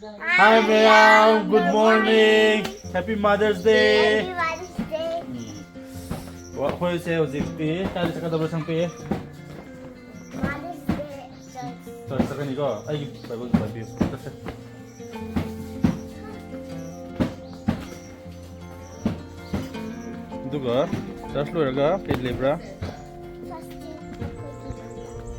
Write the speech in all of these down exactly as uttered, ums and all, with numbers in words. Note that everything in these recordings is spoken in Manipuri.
Hi ꯃꯌꯥꯝ, good morning. Happy Mother's Day. Happy Mother's Day. ꯎꯝ꯫ ꯑꯩꯈꯣꯏꯁꯦ ꯍꯧꯖꯤꯛꯇꯤ ꯀꯥꯏꯗ ꯆꯠꯀꯗꯕ꯭ꯔꯥ, ꯁꯪꯄꯤ? Mother's Day church꯫ ꯆꯔꯆ ꯆꯠꯀꯅꯤꯀꯣ? ꯑꯩꯒꯤ ꯕꯥꯏꯕꯜꯗꯣ ꯄꯥꯏꯕꯤꯌꯨ꯫ ꯆꯠꯁꯦ꯫ ꯑꯗꯨꯒ ꯆꯔꯆ ꯂꯣꯏꯔꯒ ꯀꯩ ꯂꯩꯕ꯭ꯔꯥ?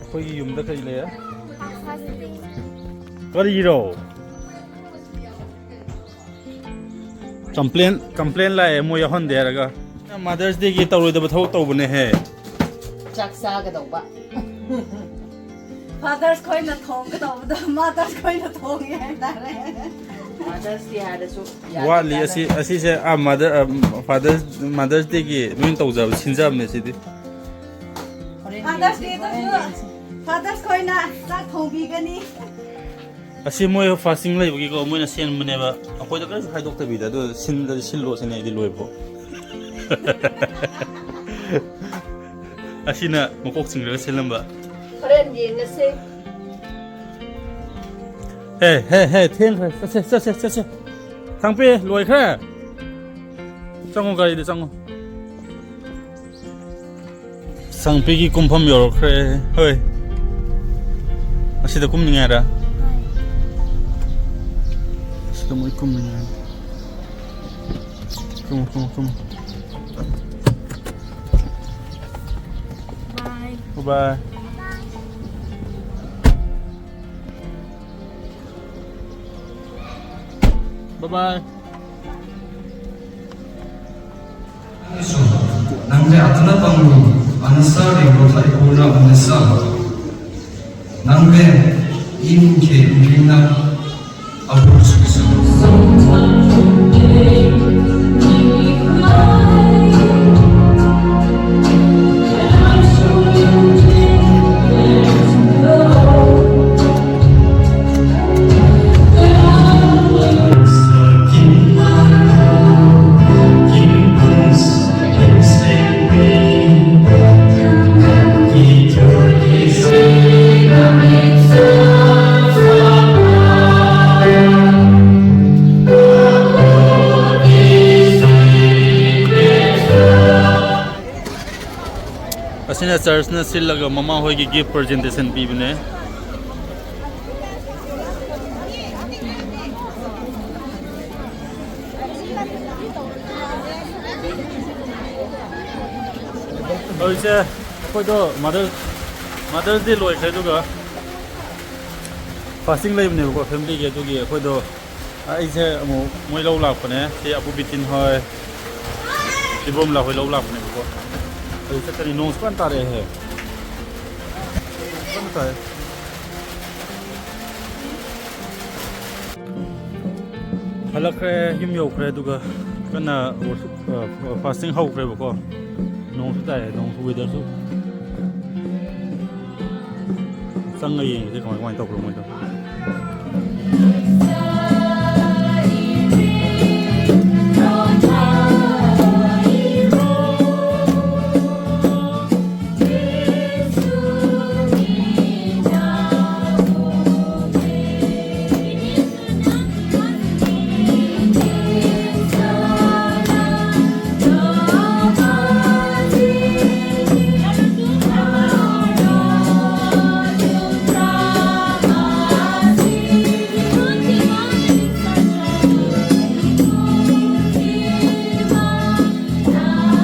ꯑꯩꯈꯣꯏꯒꯤ ꯌꯨꯝꯗ ꯀꯔꯤ ꯂꯩ? ꯀꯔꯤꯔꯣ? ꯀꯝꯄ꯭ꯂꯦꯟ, ꯀꯝꯄ꯭ꯂꯦꯟ ꯂꯥꯛꯑꯦ ꯃꯣꯏ ꯌꯥꯎꯍꯟꯗꯦ ꯍꯥꯏꯔꯒ꯫ ꯃꯥꯗꯔꯁ ꯗꯦꯒꯤ ꯇꯧꯔꯣꯏꯗꯕ ꯊꯕꯛ ꯇꯧꯕꯅꯦꯍꯦ꯫ ꯆꯥꯛ ꯆꯥꯒꯗꯧꯕ꯫ ꯐꯥꯗꯔꯁ ꯈꯣꯏꯅ ꯊꯣꯡꯒꯗꯧꯕꯗꯣ ꯃꯥꯗꯔꯁ ꯈꯣꯏꯅ ꯊꯣꯡꯉꯦ ꯍꯥꯏꯇꯥꯔꯦ꯫ ꯃꯥꯗꯔꯁ ꯗꯦ ꯍꯥꯏꯔꯁꯨ ꯌꯥꯗꯦ ꯋꯥꯠꯂꯤ꯫ ꯀꯥꯏꯅ꯫ ꯑꯁꯤ, ꯑꯁꯤꯁꯦ ꯑꯥ ꯃꯥꯗꯔ, ꯑ, ꯐꯥꯗꯔꯁ, ꯃꯥꯗꯔꯁ ꯗꯦꯒꯤ ꯅꯣꯏꯅ ꯇꯧꯖꯕ, ꯁꯤꯟꯖꯕꯅꯦ ꯁꯤꯗꯤ꯫ ꯍꯣꯔꯦꯟ ꯐꯥꯗꯔꯁ ꯌꯦꯡꯁꯤ, ꯗꯦꯗꯁꯨ ꯍꯣꯔꯦꯟ ꯌꯦꯡꯁꯤ꯫ ꯐꯥꯗꯔꯁ ꯈꯣꯏꯅ ꯆꯥꯛ ꯊꯣꯡꯕꯤꯒꯅꯤ꯫ ꯑꯁꯤ ꯃꯣꯏ ꯐꯥꯁꯇꯤꯡ ꯂꯩꯕꯒꯤꯀꯣ, ꯃꯣꯏꯅ ꯁꯦꯝꯕꯅꯦꯕ꯫ ꯑꯩꯈꯣꯏꯗ ꯀꯔꯤꯁꯨ ꯍꯥꯏꯗꯣꯛꯇꯕꯤꯗ, ꯑꯗꯨ ꯁꯤꯜꯂꯗꯤ ꯁꯤꯜꯂꯣ ꯁꯤꯅꯦ ꯑꯩꯗꯤ ꯂꯣꯏꯕꯣ꯫ ꯑꯁꯤꯅ ꯃꯀꯣꯛ ꯆꯤꯡꯉꯒ ꯁꯤꯜꯂꯝꯕ꯫ ꯍꯣꯔꯦꯟ ꯌꯦꯡꯉꯁꯦ꯫ ꯍꯦ, ꯍꯦ, ꯍꯦ, ꯊꯦꯡꯈ꯭ꯔꯦ꯫ ꯆꯠꯁꯦ, ꯆꯠꯁꯦ, ꯆꯠꯁꯦ꯫ ꯊꯥꯡꯄꯤ, ꯂꯣꯏꯈ꯭ꯔꯦ꯫ ꯆꯪꯉꯣ, ꯒꯥꯔꯤꯗ ꯆꯪꯉꯣ꯫ ꯁꯪꯄꯤꯒꯤ ꯀꯨꯝꯐꯝ ꯌꯧꯔꯛꯈ꯭ꯔꯦ꯫ ꯍꯣꯏ꯫ ꯑꯁꯤꯗ ꯀꯨꯝꯅꯤꯡꯉꯥꯏꯔ? ꯑꯁꯤꯗ ꯃꯣꯏ ꯀꯨꯝꯅꯤꯡꯉꯥꯏ꯫ ꯀꯨꯝꯃꯣ, ꯀꯨꯝꯃꯣ, ꯀꯨꯝꯃꯣ꯫ Bye. Bye-bye. Bye-bye. Nangbe atuna panglu anasa ringo thai puna anasa. Nangbe im ke ringa abur susu. ꯆꯔꯆꯅ ꯁꯤꯜꯂꯒ ꯃꯃꯥ ꯍꯣꯏꯒꯤ ꯒꯤꯐ ꯄ꯭ꯔꯖꯦꯟꯇꯦꯁꯟ ꯄꯤꯕꯅꯦ꯫ ꯍꯧꯖꯤꯛꯁꯦ ꯑꯩꯈꯣꯏꯗꯣ ꯃꯥꯗꯔ ꯃꯥꯗꯔꯁ ꯗꯦ ꯂꯣꯏꯈ꯭ꯔꯦ, ꯑꯗꯨꯒ ꯐꯥꯁꯇꯤꯡ ꯂꯩꯕꯅꯦꯕꯀꯣ ꯐꯦꯃꯤꯂꯤꯒꯤ꯫ ꯑꯗꯨꯒꯤ ꯑꯩꯈꯣꯏꯗꯣ ꯑꯩꯁꯦ ꯑꯃꯨꯛ ꯃꯣꯏ ꯂꯧ ꯂꯥꯛꯄꯅꯦ, ꯁꯤ ꯑꯕꯨ ꯕꯤꯇꯤꯟ ꯍꯣꯏ, ꯏꯕꯣꯝꯂꯥ ꯍꯣꯏ ꯂꯧ ꯂꯥꯛꯄꯅꯦꯕꯀꯣ꯫ ꯑꯗꯨ ꯆꯠꯀꯅꯤ꯫ ꯅꯣꯡꯁꯨ ꯀꯟꯅ ꯇꯥꯔꯛꯑꯦꯍꯦ꯫ ꯀꯟꯅ ꯇꯥꯏ꯫ ꯍꯜꯂꯛꯈ꯭ꯔꯦ, ꯌꯨꯝ ꯌꯧꯈ꯭ꯔꯦ, ꯑꯗꯨꯒ ꯀꯟꯅ ꯋꯥꯔꯁꯤꯞ, ꯑ, ꯐꯥꯁꯇꯤꯡ ꯍꯧꯈ꯭ꯔꯦꯕꯀꯣ꯫ ꯅꯣꯡꯁꯨ ꯇꯥꯏ, ꯅꯣꯡꯁꯨ, ꯋꯦꯗꯔꯁꯨ꯫ ꯆꯪꯉ ꯌꯦꯡꯉꯁꯦ ꯀꯃꯥꯏ ꯀꯃꯥꯏꯅ ꯇꯧꯕ꯭ꯔꯣ ꯃꯣꯏꯗꯣ꯫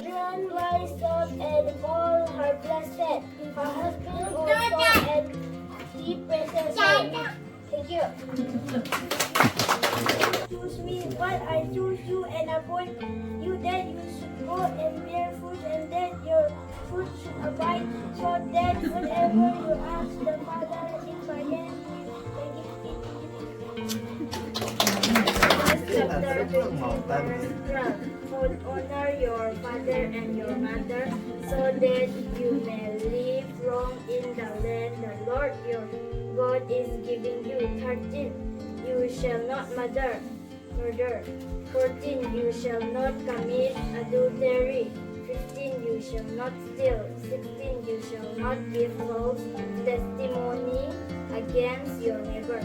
Children rise up and call her blessed. Her husband also, and he praises her. Thank you. Choose me, but I choose you and appoint you that you should go and bear fruit, and that your fruit should abide, so that whatever you ask the Father in my name, he may give it to you. Chapter twenty, verse twelve. Honor your father and your mother, so that you may live long in the land the Lord your God is giving you. Thirteen, you shall not murder. Murder. Fourteen, you shall not commit adultery. Fifteen, you shall not steal. Sixteen, you shall not give false testimony against your neighbor.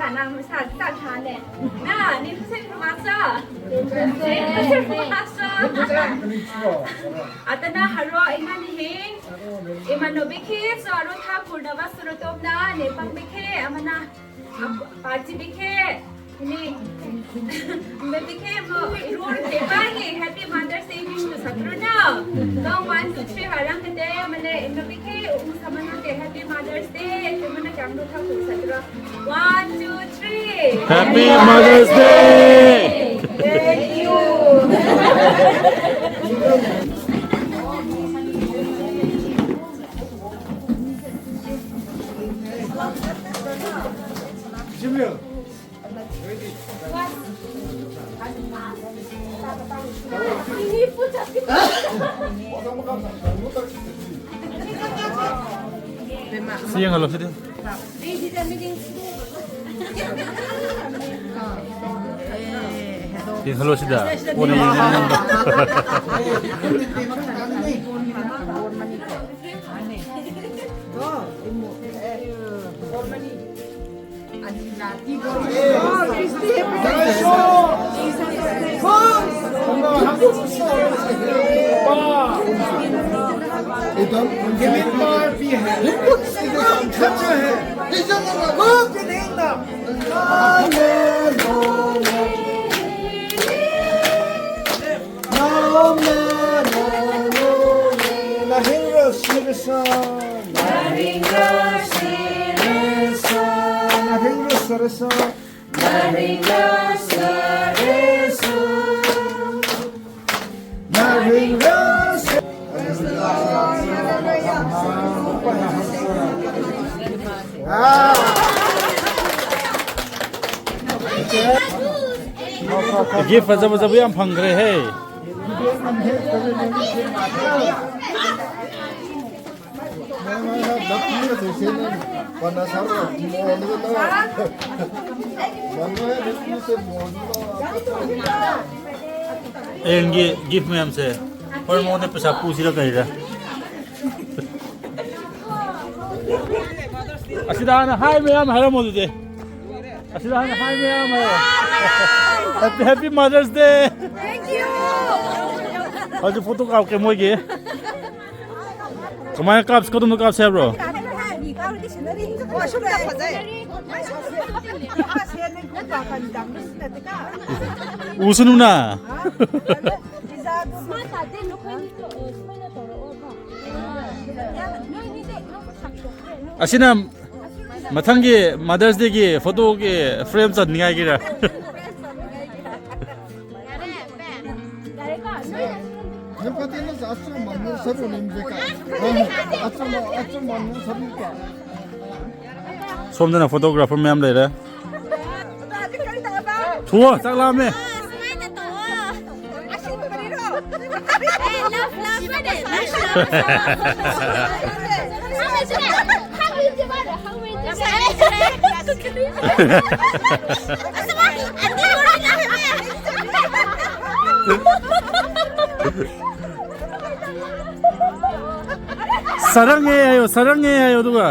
Nang masa tak thane. Na, ni pesen masa. Ni pesen masa. Atana haro imani he. Imano bikhe so aro tha purna basuro topna ne pang bikhe amana party bikhe. Ni bikhe mo rur ke bangi Happy Mother's Day wish to satruna. Dong one two three harang kete mane imano bikhe um samano ke Happy Mother's Day. Tumana kamdo tha pur satra. One, two, three. Happy Mother's Day! Thank you. ꯁꯤ ꯌꯦꯡꯍꯜꯂꯣ ꯁꯤꯗꯤ꯫ ꯌꯦꯡꯍꯜꯂꯣ ꯁꯤꯗ꯫ ꯀꯣꯟꯅ ꯌꯦꯡꯒꯅꯤ ꯅꯪꯗꯣ꯫ एकदम गिमित मार भी है। अच्छा है। Nahingra sirsa. Nahingra sirsa. Nahingra sirsa. Nahingra sirsa. Nahingra sirsa. Ah. ꯒꯤꯐ ꯐꯖ ꯐꯖꯕ ꯌꯥꯝ ꯐꯪꯈ꯭ꯔꯦꯍꯦ꯫ ꯑꯦꯟꯒꯤ ꯒꯤꯐ ꯃꯌꯥꯝꯁꯦ ꯍꯣꯔꯦꯟ ꯃꯉꯣꯟꯗ ꯄꯩꯁꯥ ꯄꯨꯁꯤꯔ ꯀꯔꯤꯔ? ꯑꯁꯤꯗ ꯍꯥꯟꯅ ꯍꯥꯏ ꯃꯌꯥꯝ ꯍꯥꯏꯔꯝꯃꯣ ꯑꯗꯨꯗꯤ꯫ ꯑꯁꯤꯗ ꯍꯥꯏ, ꯍꯥꯏ ꯃꯌꯥꯝ ꯍꯥꯏꯌꯣ꯫ Happy, happy Mother's Day꯫ Thank you꯫ ꯍꯧꯖꯤꯛ ꯐꯣꯇꯣ ꯀꯥꯞꯀꯦ ꯃꯣꯏꯒꯤ꯫ ꯀꯃꯥꯏꯅ ꯀꯥꯞꯁꯤ, ꯀꯗꯣꯝꯗ ꯀꯥꯞꯁꯦ ꯍꯥꯏꯕ꯭ꯔꯣ? ꯎꯁꯅꯨꯅ꯫ ꯑꯁꯤꯅ ꯃꯊꯪꯒꯤ Mother's Dayꯒꯤ ꯐꯣꯇꯣꯒꯤ frame ꯆꯟꯅꯤꯡꯉꯥꯏꯒꯤꯔ? ꯁꯣꯝꯗꯅ photographer ꯃꯌꯥꯝ ꯂꯩꯔꯦ꯫ ꯊꯨꯑꯣ, ꯆꯥꯛ ꯂꯥꯝꯃꯦ꯫ ꯁꯔꯪꯉꯦ ꯍꯥꯏꯌꯣ, ꯁꯔꯪꯉꯦ ꯍꯥꯏꯌꯣ, ꯑꯗꯨꯒ꯫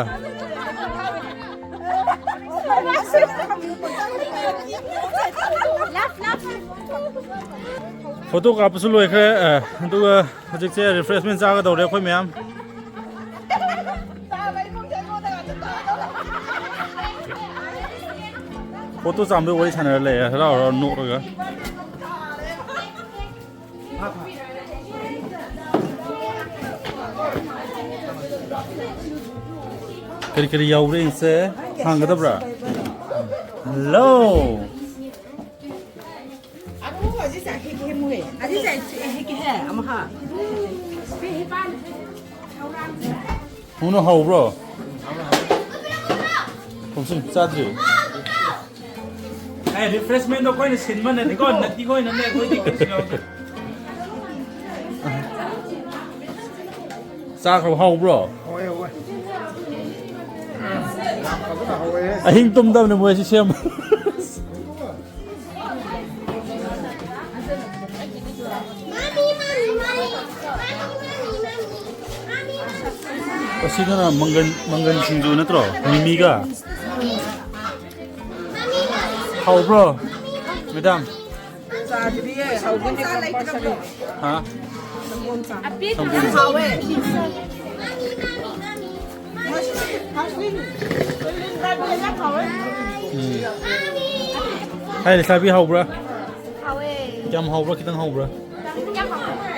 ꯐꯣꯇꯣ ꯀꯥꯞꯄꯁꯨ ꯂꯣꯏꯈ꯭ꯔꯦ, ꯑ, ꯑꯗꯨꯒ ꯍꯧꯖꯤꯛꯁꯦ refreshment ꯆꯥꯒꯗꯧꯔꯦ ꯑꯩꯈꯣꯏ ꯃꯌꯥꯝ꯫ ꯐꯣꯇꯣ ꯆꯥꯝꯕꯩ ꯋꯥꯔꯤ ꯁꯥꯟꯅꯔ ꯂꯩꯔꯦ, ꯍꯔꯥꯎ ꯍꯔꯥꯎ ꯅꯣꯛꯂꯒ꯫ ꯀꯔꯤ ꯀꯔꯤ ꯌꯥꯎꯕ꯭ꯔꯥ ꯌꯦꯡꯁꯦ꯫ ꯍꯥꯡꯒꯗꯕ꯭ꯔꯥ? Hello꯫ ꯍꯧꯅ ꯍꯧꯕ꯭ꯔꯣ? ꯈꯣꯡꯁꯨꯝ ꯆꯥꯗ꯭ꯔꯤ꯫ ꯑꯦ, refreshmentꯗꯣ ꯑꯩꯈꯣꯏꯅ ꯁꯤꯟꯕ ꯅꯠꯇꯦꯀꯣ, ꯅꯠꯇꯤꯈꯣꯏꯅꯅꯦ, ꯑꯩꯈꯣꯏꯗꯤ ꯀꯩꯁꯨ ꯌꯥꯎꯗꯦ꯫ ꯆꯥꯈ꯭ꯔꯕ? ꯍꯥꯎꯕ꯭ꯔꯣ? ꯍꯣꯏ, ꯍꯣꯏ꯫ ꯌꯥꯝ ꯐꯖꯅ ꯍꯧꯋꯦ꯫ ꯑꯍꯤꯡ ꯇꯨꯝꯗꯕꯅꯦ ꯃꯣꯏ ꯑꯁꯤ ꯁꯦꯝꯕ꯫ ꯑꯁꯤꯗꯅ ꯃꯪꯒꯟ, ꯃꯪꯒꯟ ꯁꯤꯡꯖꯨ ꯅꯠꯇ꯭ꯔꯣ? ꯃꯤꯃꯤꯒ꯫ ꯍꯥꯎꯕ꯭ꯔꯣ, ꯃꯦꯗꯥꯝ? ꯆꯥꯗ꯭ꯔꯤꯌꯦ, ꯍꯧꯒꯅꯤ compulsory. ꯍꯥ? ꯁꯪꯒꯣꯝ ꯆꯥ. ꯁꯪꯒꯣꯝ꯫ ꯍꯥꯎꯋꯦ. ꯌꯥꯝ ꯍꯥꯎꯋꯦ. ꯎꯝ꯫ ꯍꯥꯏ, ꯂꯩꯁꯥꯕꯤ, ꯍꯥꯎꯕ꯭ꯔꯥ? ꯍꯥꯎꯋꯦ꯫ ꯌꯥꯝ ꯍꯥꯎꯕ꯭ꯔꯥ, ꯈꯤꯇꯪ ꯍꯥꯎꯕ꯭ꯔꯥ? ꯌꯥꯝ ꯍꯥꯎꯋꯦ꯫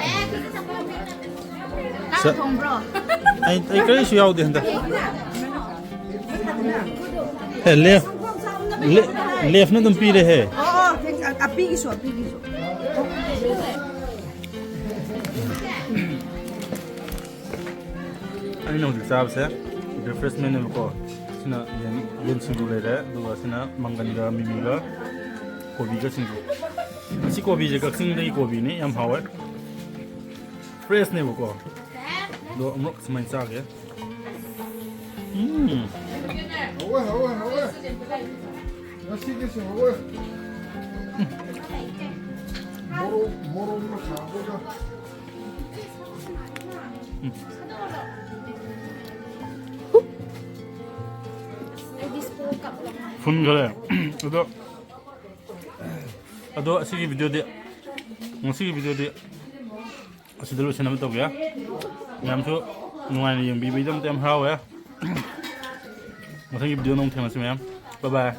ꯁ- ꯅꯪ ꯊꯣꯡꯕ꯭ꯔꯣ? ꯑꯩ, ꯑꯩ ꯀꯔꯤꯁꯨ ꯌꯥꯎꯗꯦ ꯍꯟꯗꯛ꯫ ꯑꯦ, ꯂꯦꯐ, ꯂꯦ-, ꯂꯦꯐꯅ ꯑꯗꯨꯝ ꯄꯤꯔꯦꯍꯦ꯫ ꯑꯣ, ꯑꯣ, thanks. ꯑ-, ꯑꯄꯤꯒꯤꯁꯨ, ꯑꯄꯤꯒꯤꯁꯨ. ꯑꯩꯅ ꯍꯧꯖꯤꯛ ꯆꯥꯕꯁꯦ refreshment ꯅꯦꯕꯀꯣ꯫ ꯁꯤꯅ ꯌꯦꯟ, ꯌꯦꯟ ꯁꯤꯡꯖꯨ ꯂꯩꯔꯦ, ꯑꯗꯨꯒ ꯁꯤꯅ ꯃꯪꯒꯟꯒ ꯃꯤꯃꯤꯒ ꯀꯣꯕꯤꯒ ꯁꯤꯡꯖꯨ꯫ ꯃꯁꯤ ꯀꯣꯕꯤꯁꯦ ꯀꯛꯆꯤꯡꯗꯒꯤ ꯀꯣꯕꯤꯅꯤ, ꯌꯥꯝ ꯍꯥꯎꯋꯦ꯫ Fresh ꯅꯦꯕꯀꯣ꯫ ꯑꯗꯣ ꯑꯃꯨꯛ ꯁꯨꯃꯥꯏꯅ ꯆꯥꯒꯦ꯫ ꯎꯝ꯫ ꯍꯧꯋꯦ, ꯍꯧꯋꯦ, ꯍꯧꯋꯦ꯫ ꯉꯁꯤꯒꯤꯁꯤ ꯍꯧꯋꯦ꯫ ꯃꯣꯔꯣꯛ, ꯃꯣꯔꯣꯛ ꯑꯃ ꯁꯥꯕꯒ꯫ ꯐꯨꯟꯈꯔꯦ꯫ ꯑꯗꯣ, ꯑꯗꯣ ꯑꯁꯤꯒꯤ video ꯗꯤ, ꯉꯁꯤꯒꯤ video ꯗꯤ ꯑꯁꯤꯗ ꯂꯣꯏꯁꯤꯟꯅꯕ ꯇꯧꯒꯦ꯫ ꯃꯌꯥꯝꯁꯨ ꯅꯨꯡꯉꯥꯏꯅ ꯌꯦꯡꯕꯤꯕꯒꯤꯗꯃꯛꯇ ꯌꯥꯝ ꯍꯔꯥꯎꯋꯦ꯫ ꯃꯊꯪꯒꯤ video ꯗ ꯑꯃꯨꯛ ꯊꯦꯡꯅꯁꯤ ꯃꯌꯥꯝ꯫ Bye bye꯫